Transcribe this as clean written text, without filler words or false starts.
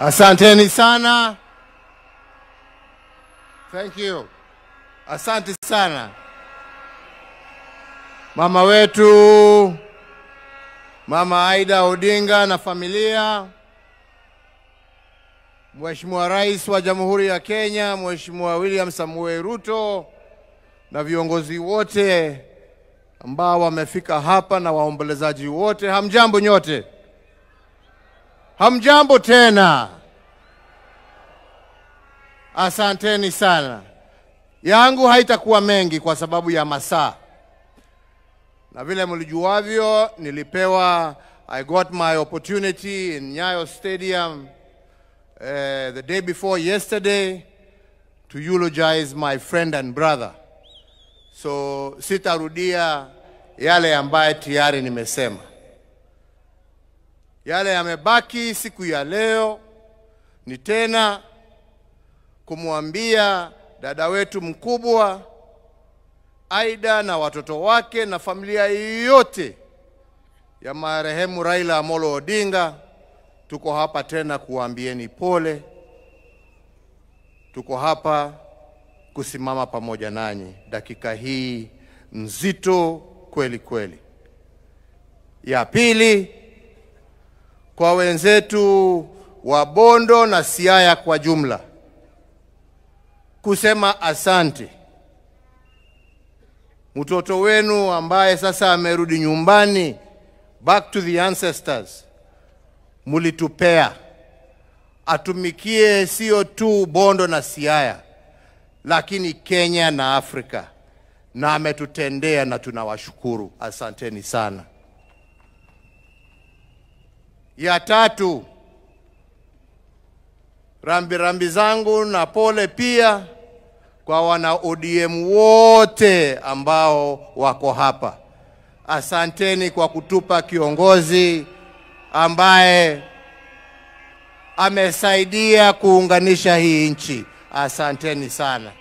Asanteni sana. Thank you. Asante sana. Mama wetu, Mama Aida Odinga na familia, Mheshimiwa Rais wa Jamhuri ya Kenya, Mheshimiwa William Samoei Ruto, na viongozi wote ambao wamefika hapa na waombolezaji wote, hamjambo nyote? Hamjambo tena. Asanteni sana. Yangu haitakuwa mengi kwa sababu ya masaa. Na vile mlijuavyo, nilipewa, I got my opportunity in Nyayo Stadium the day before yesterday to eulogize my friend and brother. So sitarudia yale ambaye tayari nimesema. Yale yamebaki siku ya leo ni tena kumwambia dada wetu mkubwa Aida na watoto wake na familia yote ya marehemu Raila Amolo Odinga, tuko hapa tena kuambieni pole. Tuko hapa kusimama pamoja nanyi dakika hii nzito kweli kweli. Ya pili, kwa wenzetu wa Bondo na Siaya kwa jumla, kusema asante. Mtoto wenu ambaye sasa amerudi nyumbani, back to the ancestors, mulitupea atumikie sio tu Bondo na Siaya, lakini Kenya na Afrika, na ametutendea na tunawashukuru. Asanteni sana. Ya tatu, rambi rambi zangu na pole pia kwa wana ODM wote ambao wako hapa. Asanteni kwa kutupa kiongozi ambaye amesaidia kuunganisha hii nchi. Asanteni sana.